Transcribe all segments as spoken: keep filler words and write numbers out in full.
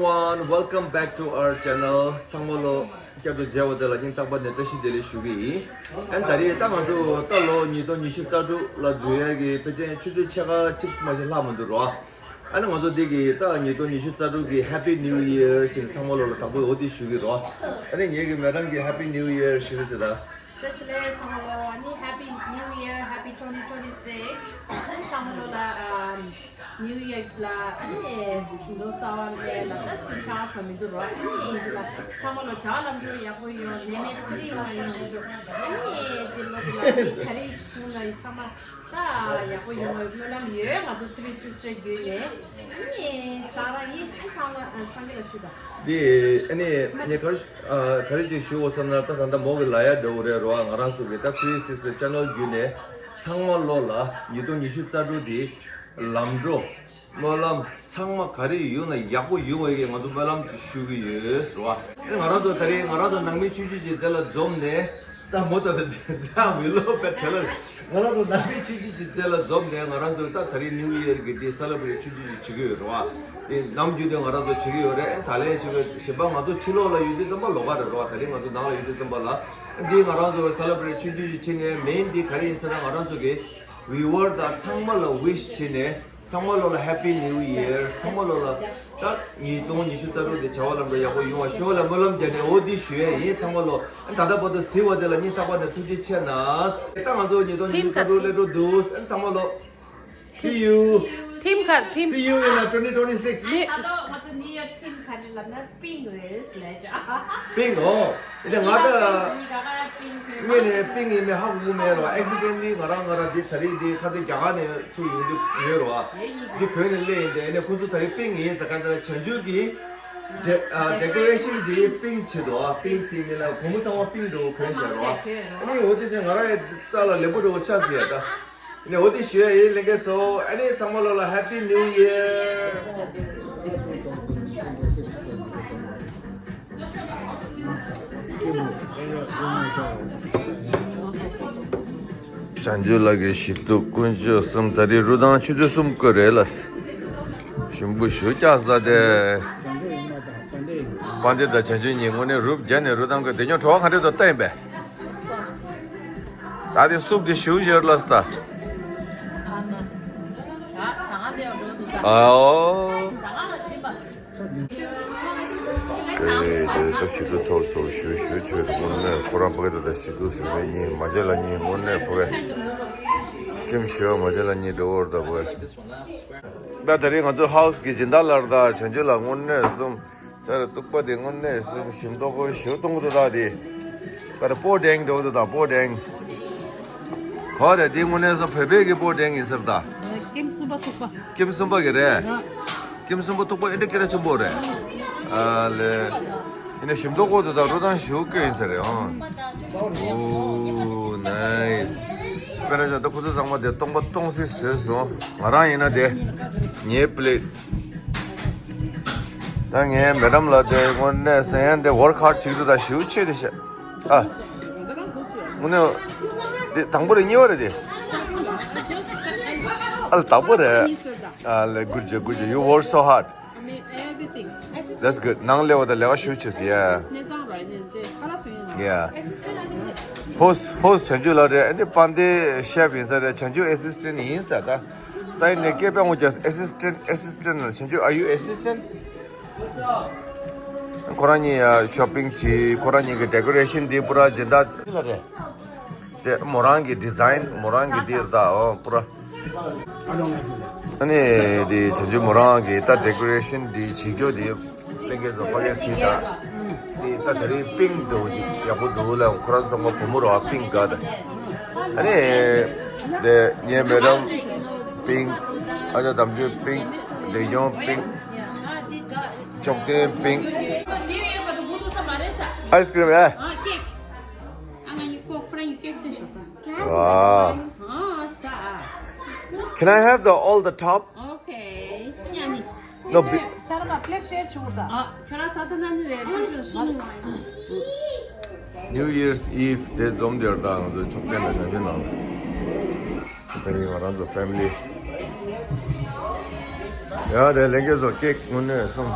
Everyone, welcome back to our channel. ཚང་མ་ལོ་བསྐྱར་དུ་མཇལ་བ་དེ་ལ་སྙིང་ཐག་པ་ནས་བཀྲ་ཤིས་བདེ་ལེགས་ཞུ་གི་ཡིན། ཨན་ད་རེས་ད་ང་ཚོ་ད་ལོ་ཉིས་སྟོང་ཉི་ཤུ་རྩ་དྲུག་ལ་འཛུལ་ཡས་ཀྱི་ཕལ་ཆེར་ཆུ་ཚོད་ཕྱེད་ཀ་གཅིག་མ་ཞིག་ལྷག་མི་འདུག་རོ། ཨ་ནི་ང་ཚོ་འདི་གི་ད་ཉིས་སྟོང་ཉི་ཤུ་རྩ་དྲུག་གི་Happy New Year ཞེས་ཚང་མ་ལོ་ལ་དང་པོ་འོ་དེ་ཞུ་གི་རོ། ཨ་ནི་ངེད་ཀྱི་མེ་ཌམ་གྱི་Happy New Year ཞུ་རེ་བྱེད་ད། བཀྲ་ཤིས་བདེ་ལེགས་ཚང་མ་ལོ། ཨ་ནི་Happy New Year, Happy twenty twenty-six. ཚང་མ་ལོ་ལ་ཨམ་New Year ལ་ཨ་ནི་ལོ་གསར་པ་ལ་ལ་ད་ཚུན་ཆད་ཨ་མི་འདུག་རོ། ཨ་ནི་འདི་ལ་ཚང་མ་ལོ་བྱ་བ་ལམ་འགྲོ་ཡག་པོ་ཡོང་། ནད་མེད་ཚེ་རིང་ལ་ཡོང་། ཨ་ནི་འདི་ལོ་འདི་ལ་ཨ་ནི་ག་རེ་བྱུང་ན་ཡི་ཚང་མ་ད་ཡག་པོ་ཡོང་བའི་སྨོན་ལམ་ཡོད། ང་ཚོ་Three Sister བརྒྱུད་ནས་ཨ་ནི་ད་རང་ཡིན་ཨ་ཚང་མ་སངས་རྒྱས་ལ་ཞུ་དང་། འདི་ཨ་ནི་ངས་ག་རེ་ཨ་ག་རེ་ཅིག་ཞུ་དགོས་བསམ་ན། ད་ད་ལྟ་མོ་གི་ལ་ཡ་འདྲ་བོ་རེད་རོ། ང་རང་ཚོ་གི་ད་Three Sister Channel བརྒྱུད་ནས་ཚང་མ་ལོ་ལ་ཉིས་སྟོང་ཉི་ཤུ་རྩ་དྲུག་འདི་ལམ་འགྲོ་སྨོན་ལམ་ཚང་མ་ག་རེ་ཡོང་ན་ཡག་པོ་ཡོང་བའི་གི་ང་ཚོ་སྨོན་ལམ་ཞུ་གི་ཡོད་རོ། ཨ་ནི་ང་རང་ཚོ་ད་རེས་ང་རང་ཚོ་ནང་མི་ཆུང་ཆུང་ཅིག་དེ་ལ་འཛོམས་ནས། ད་མོ་ད་ད་ད་མི་ལོ་པའི་བྲེལ་ལ་ང་རང་ཚོ་ནང་མི་ཆུང་ཆུང་ཅིག་དེ་ལ་འཛོམས་ནས་ང་རང་ཚོ་ད་ད་རེས་New Year གི་དེ་celebrate ཆུང་ཆུང་ཅིག་བྱེད་ཀྱི་ཡོད་རེད་བ། དེ་ནམ་རྒྱུན་དུ་ང་རང་ཚོ་བྱེད་ཀྱི་ཡོད་རེད། ད་ལན་ཞིག་གི་གཞན་པ་ང་ཚོ་ཕྱི་ལོགས་ལ་ཡོད་དུས་ཙམ་པ་ལོགས་ཀ་རེད་རེད་བ། ད་རེས་ང་ཚོ་ནང་ལ་ཡོད་དུས་ཙམ་པ་ལ་འདི་ང་རང་ཚོ་celebrate ཆུང་ཆུང་ཅིག་བྱེད་ནས། main འདི་ག་རེ་ཡིན་ཟེར་ན། ང་རང་ཚོ་གི་viewer དང་ཚང་མ་ལ་wish བྱེད་ནས། ཚང་མ་ལོ་ལ་Happy New Year། ཚང་མ་ལོ་ལ་ད་ཉིས་སྟོང་ཉི་ཤུ་རྩ་དྲུག་དེ་བྱ་བ་ལམ་འགྲོ་ཡག་པོ་ཡོང་བ་ཤོག་ལ་སྨོན་ལམ་རྒྱག་ནས་འོ་འདི་ཞུ་ཡས་ཡིན། ཚང་མ་ལོ་ད་ལྟ་བར་དུ་གཟིགས་པ་དེ་ལ་སྙིང་ཐག་པ་ནས་ཐུགས་རྗེ་ཆེ་གནང་། ད་ང་ཚོ་ཉིས་སྟོང་ཉི་ཤུ་རྩ་དྲུག་སླེབས་འགྲོ་འདུག་ཨ་ཚང་མ་ལོ། See you. Team card, team. See you in uh, twenty twenty-six. ནི། ཨ་ལོ་ང་ཚོ་New Year team card ལབ་ན་pink རེད་ལས་ཅག pink ཨོ། ཨེ་ད་ང་ད་ཉི་ག་ག་pink ངས་ནས་pink ཡིན་མིན་ཧ་གོ་མེད་རོ། accidentally ང་རང་ང་རང་འདི་ད་རེས་འདི་ཁ་སང་རྒྱ་གར་ནས་ཚུར་ཡོང་རྒྱུ་ཡོད་རོ། འདི་བོད་ནས་སླེབས་ཡིན་ཏེ། ཨེ་ནས་ཁོ་ཚོ་ད་རེས་pink ཡིན་ཟེར་ག་ད་བྱང་ཆུབ་ཀྱི་ཌེ་ཨ་decoration འདི་pink བྱེད་དོ། pink བྱེད་ནས་ལ་སྒོར་མོ་ཚང་མ་pink འགྲོ་གོན་བྱས་རོ། ཨ་ནི་འོ་དེ་ཚེ་ང་རང་ཡང་རྩ་ལ་ལེགས་པོ་འགྲོ་ཆགས་ཟེར་ཡ་ད། ནས་འོ་དེ་ཞུ་ཡ་ཡིན་ལྷན་རྒྱས་ཚོ། ཨ་ནི་ཚང་མ་ལོ་ལ་Happy New Year། བྱང་ཆུབ་ལགས་ཀྱི་ཞིབ་ཏུ་དཀོན་མཆོག་གསུམ། ད་རེས་རུ་ཐང་ཆུ་ཚོད་གསུམ་བསྐོར་རེད་ལ། ཞིམ་པོ་ཞུ་རྒྱག་ས་དེ། དཔལ་ལྡན་དང་བྱང་ཆུབ་གཉིས་དངོས་གནས་རུབ་རྒྱ་ནས་རུ་ཐང་གི་དེ་ཉོ་བྲོ་བ་ག་འདྲ་འདུག་ལྟ་ཡིན་པས། ད་དེ་སུབ་དེ་ཞུ་ཞོར་ལ་སྟ། ཨའོ། དེ་དེ་ད་ཞིབ་ཏུ་ཚོར་ཚོར་ཞུ་ཞུ་ཆོས་དུ་དངོས་གནས་ཁོ་རང་ཕ་གི་ད་ད་ཞིབ་ཏུ་ཟེར་བའི་གཉིས་མ་བྱེད་ལ་གཉིས་དངོས་གནས་ཕ་གི་ཁྱིམ་ཞི་བ་མ་བྱེད་ལ་གཉིས་འགྲོ་བར་ད་ཕ་གི་ད་དེ་རིང་ང་ཚོ་ཧའུ་སི་གི་སྦྱིན་བདག་ལར་ད་བྱང་ཆུབ་ལ་དངོས་གནས་གསུམ། ཚར་གཏུག་པ་དེ་དངོས་གནས་སུ་ཞིམ་མདོག་ཁོ་ཞུ་གཏོང་གི་འདུག་ད་དེ། པར་པོ་ཌེང་འགྲོ་གི་འདུག་ད་པོ་ཌེང་། ཧོ་རེད། དེ་དངོས་གནས་སུ་བོད་པའི་གི་པོ་ཌེང་ཡིན་ཟེར་ད། ཀེམ་གསུམ་པ་ཐུག་པ། ཀེམ་གསུམ་པ་གི་རེད། ཀེམ་གསུམ་པ་ཐུག་པ་ཨེ་འདྲ་སྐད་གྲགས་ཆེན་པོ་རེད། ཨ་ལེ། ཡིན་ན་ཞིམ་མདོག་ཁོ་འདུག་ད་རུ་ཐང་ཞུ་གི་ཡིན་ཟེར་རེད་ཨང་། ཨོ་ནའིས། དཔེར་ན་ཆ་ད་ཁོ་ཚོ་ཚང་མ་དེ་སྟོང་པ་སྟོང་ཟིག་བཟོས་སོང་། ང་རང་ཡིན་ན་དེ་ངའི་པི་ལེ་ཊི། ད་ངའི་མེ་ཌམ་ལ་དེ་དངོས་གནས་སེམས་ཡན་དེ་ཝོར་ཁ་ཧར་བྱེད་ཀྱི་འདུག་ད་ཞེ་པོ་ཆེ་དེ་ཤ་ཨ། དངོས་གནས་དེ་དང་པོ་རེད། གཉིས་པ་རེད་དེ། ཨ་ལ་དང་པོ་རེད། ཨ་ལེ། good job, good job, you work so hard. I mean, everything. That's good. ནང་ལས་བ་ད་ལས་ཀ་ཞུ་ཆེ་སི་ཡ། གནས་ཚང་ར་ནས་དེ་ཁ་ལག་སུ་ཡིན་ན། Yeah. Host, host བྱང་ཆུབ་ལགས་རེད། ཨ་ནི་པན་ཏེ་ཤེཕ་ཡིན་ས་རེད། བྱང་ཆུབ་assistant ཡིན་ས་ད། སའིན་ནས་སྐད་པའི་ངོ་རྒྱ་assistant, assistant ལ་བྱང་ཆུབ། Are you assistant? ཁོ་རང་གཉིས་ཡ་ཤོ་པིང་བྱེད། ཁོ་རང་གཉིས་ཀྱི་decoration འདི་པུ་ར་སྦྱིན་བདག་ལ་རེད། དེ་མོ་རང་གི་design མོ་རང་གི་འདི་ད་ཨོ་པུ་ར། ཨ་ནི་འདི་བྱང་ཆུབ་མོ་རང་གི་ད་decoration འདི་བྱེད་རྒྱུ་འདི་ལྷན་རྒྱས་ཚོ་ཕ་གིར་གཟིགས་དང་། འདི་ད་དེ་རིང་པིང་འདུག་ཅིག་ཡག་པོ་འདུག་ལ། ཁོ་རང་ཚང་མ་བུ་མོ་རེད་བ། པིང་དགའ་ད། ཨ་ནི་དེ་ངའི་མེ་ཌམ་པིང་། ཨ་ཅག་དམ་ཆོས་པིང་། བདེ་སྐྱོང་པིང་། ཅོག་ཐེན་པིང་། New Year བར་དུ་བུ་ཚོ་ས་མ་རེད་ས། Ice cream ཨེ། ཨ་ཀེག་ཨ་ང་ཡི་ཀོ་ཁོ་རང་ཡི་ཀེག་དེ་ཤོག་དང་། Wow. ཨ་ས་ཨ། Can I have the all the top? Okay. ཉ་ནི། No, be- ཁྱེད་རང་ལ་plate share བྱུང་ད། ཨ་ཁྱོད་རང་ས་ཚ་ན་ནི་རེད། ཁྱོད་ཚོ་སུ་ནི་མ་རེད། New Year's Eve དེ་འཛོམས་དེར་ད་ང་ཚོ་ཆོག་ཐེན་ལ་བྱང་ཆུབ་ནང་། དེ་རིང་ང་རང་ཚོ་family། ཡ་དེ་ལྷན་རྒྱས་ཚོ་ཀེག་དངོས་གནས་སོང་།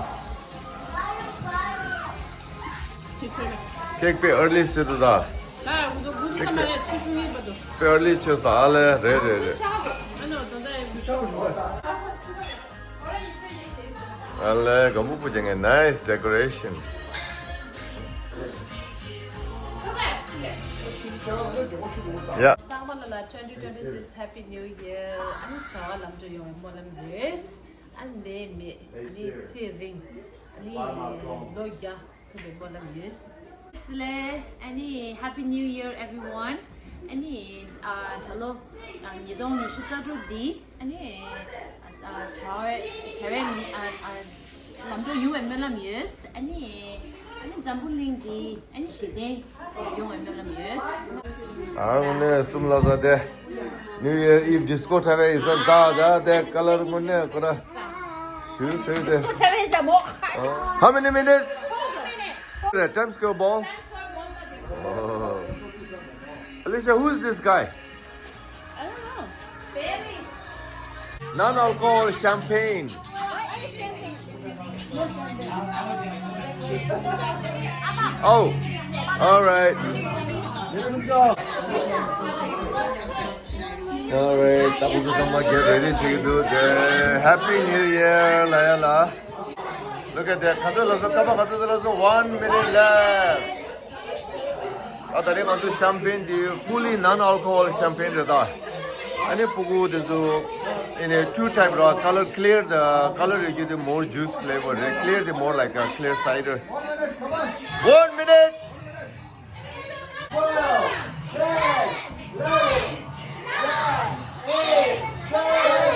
Cake དཔེ་early བཟོས་འདུག་ད། ལ་འུ་ཚོ་དགུ་ཚོད་མ་རེད། ཆུང་ཆུང་ཡིན་པ་འདུག་དཔེ་early བྱས་སོང་། ཨ་ལས་རེད་རེད་རེད། ཤ་ཨ་ནི་ད་ལྟ་ཡིན། ཨ་ལས་སྒམ་པོ་པོ་ཅན་གྱི་nice decoration. Yeah. སང་མ་ལ་ལ་twenty twenty-six Happy New Year. ཨ་ནི་བྱ་བ་ལམ་འགྲོ་ཡོང་བའི་སྨོན་ལམ་ཡོད། ཨ་ནི་ནད་མེད། ཨ་ནི་ཚེ་རིང་། ཨ་ནི་ལོ་བརྒྱ། ཐུབ་པའི་སྨོན་ལམ་ཡོད། ལེ། ཨ་ནི་Happy New Year everyone. ཨ་ནི་ཨ་ད་ལོ་ཨ་ཉིས་སྟོང་ཉི་ཤུ་རྩ་དྲུག་འདི་ཨ་ནི་ཨ་བྱ་བའི་བྱ་བའི་ཨ་ཨ་ལམ་འགྲོ་ཡོང་བའི་སྨོན་ལམ་ཡོད། ཨ་ནི་ཨ་ནི་འཛམ་བུ་གླིང་འདི་ཨ་ནི་ཞི་བདེ་ཡོང་བའི་སྨོན་ལམ་ཡོད། ཨ་ནི་གསུམ་ལ་ས་དེ་New Year Eve disco འཁྲབ་པའི་ས་ད་ད་དེ་color དངོས་གནས་ཁོ་ར་ཞུ་ཟེར་དེ། How many minutes? Time's go ball. Oh. Alicia, who is this guy? I don't know. Non-alcohol champagne. Oh, all right. All right. ད་བུ་ཚོ་ཚང་མ་get ready བྱེད་ཀྱི་འདུག་དེ། Happy New Year ལ་ཡ་ལ། Look at that. ག་ཚོད་ལ་སོ། སྐར་མ་ག་ཚོད་ལ་སོ། One minute left. ཨ་ད་རེས་ང་ཚོ་champagne དེ་fully non-alcohol champagne རེད་ད། ཨ་ནི་ཕྲུ་གུ་དེ་ཚོ་ཨ་ནི་two type ར། color clear དང་color ཡོད་རྒྱུ་དེ་more juice flavor རེད། clear དེ་more like a clear cider. One minute.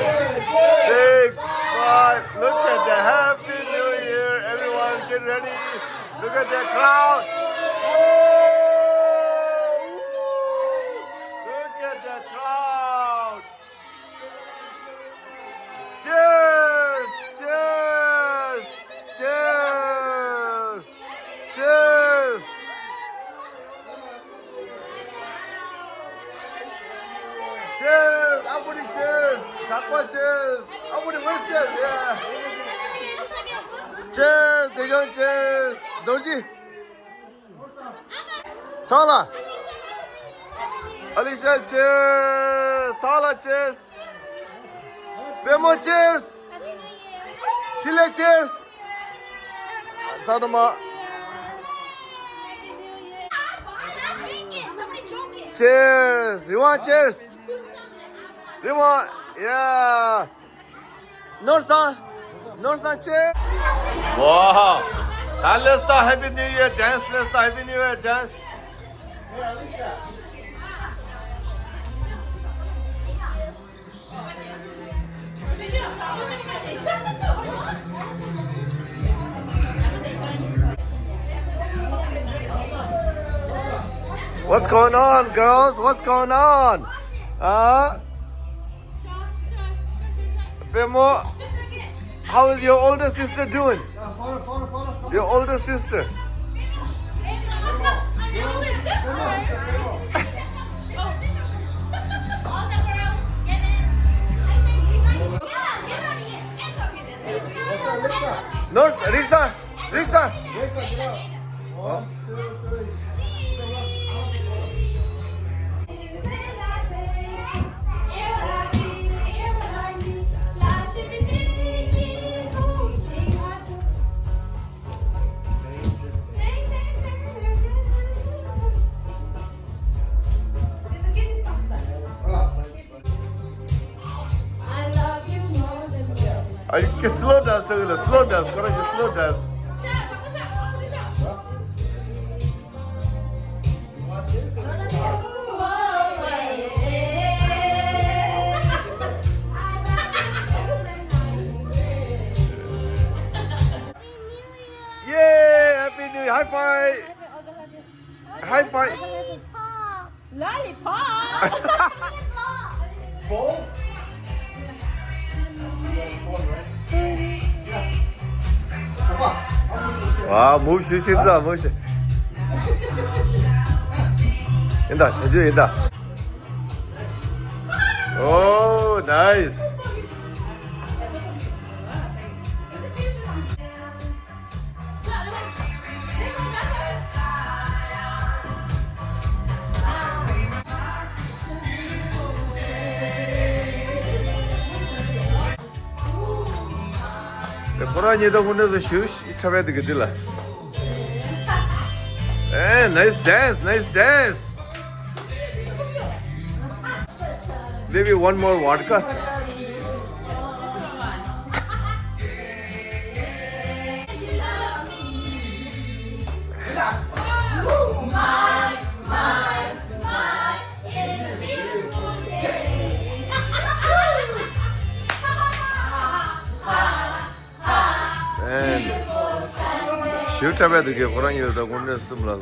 Six, five. Look at the Happy New Year. Everyone, get ready. Look at the crowd. Woo! Look at the crowd. Cheers! Cheers! Cheers! Cheers! Cheers! Everybody cheers! Chakma cheers! Everybody wave cheers! Yeah! Cheers! Dejong cheers! Dorji! ཚང་ལ། Alicia cheers. ཚང་ལ་cheers. པད་མོ་cheers. འཕྲིན་ལས་cheers. ཚང་དུ་མ། Cheers. རི་དབང་cheers. རི་དབང་། Yeah. ནོར་བཟང་། ནོར་བཟང་ཆེ། Wow. ད་let's start Happy New Year dance. Let's start Happy New Year dance. What's going on, girls? What's going on? Uh, Pemo, how is your older sister doing? Your older sister. Nurse, Risa, Risa. ཨ་ཡིག་གི་slow dance ལ་slow dance ཁོ་རང་གི་slow dance. Yeah, Happy New Year. High five. High five. Lollipop. Lollipop. Wow, move ཤིག་ཤིག་ད་move ཤིག་ཡིན་ད། ཆ་རྒྱུས་ཡིན་ད། Oh, nice. ཁོ་རང་གཉིས་ད་ཁོ་ནས་སུ་ཞུ་ཤི་ཁྲ་བའི་དེ་གི་དེ་ལ། Hey, nice dance, nice dance. Maybe one more vodka. ཞིབ་ཕྲ་བའི་དུ་གི་ཁོ་རང་ཉིད་དང་དགོན་སྡེ་གསུམ་ལ་ལ།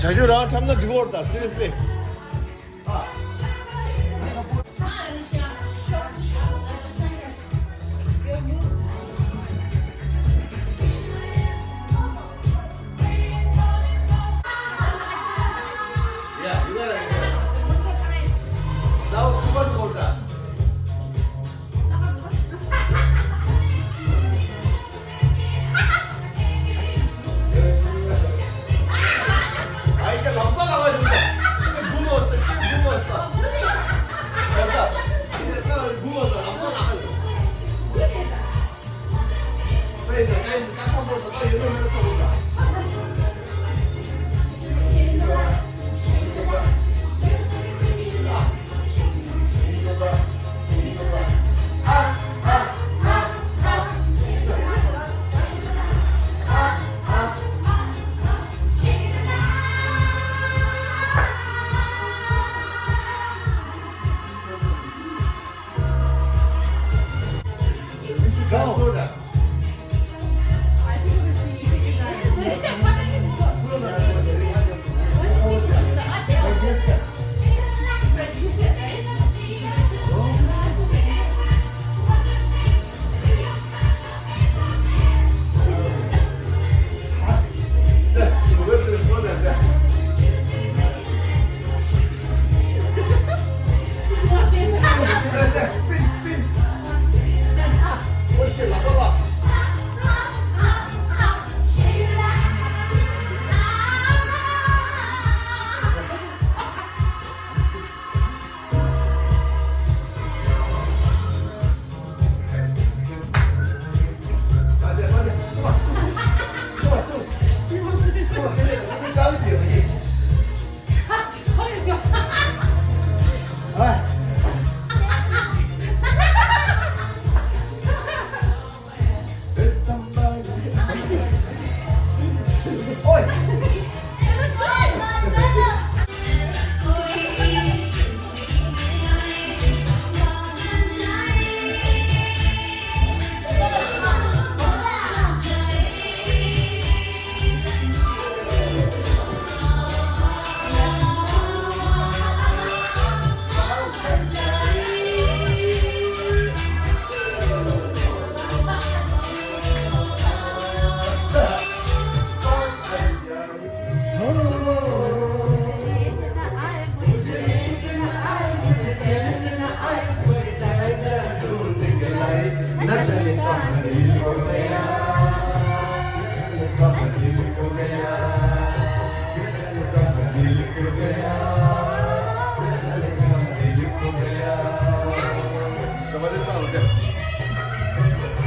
བྱ་རྒྱུ་རང་འཁྲབ་ན་འགྲིག་གོ་ད། Seriously.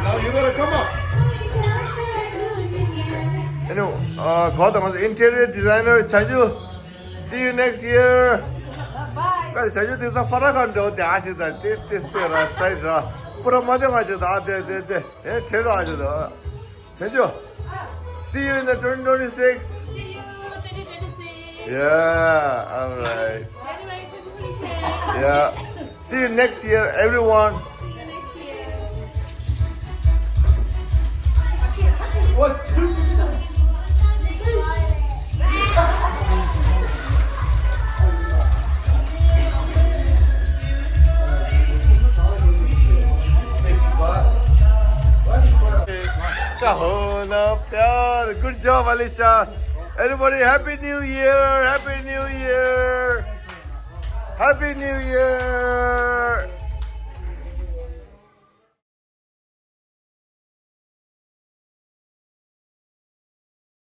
Now you gotta come up. Anyway, uh, Gautam was interior designer, Chaju. See you next year. Bye. Guys, Chaju, this is a Farrakhan, though, the ashes and this, this, this, right, size, uh, put a mother, I just, uh, the, the, the, eh, tell her, I just, uh, Chaju. See you in the twenty twenty-six. See you twenty twenty-six. Yeah, all right. January twenty twenty-six. Yeah. See you next year, everyone. See you next year. Good job, Alicia. Everybody, Happy New Year! Happy New Year! Happy New Year!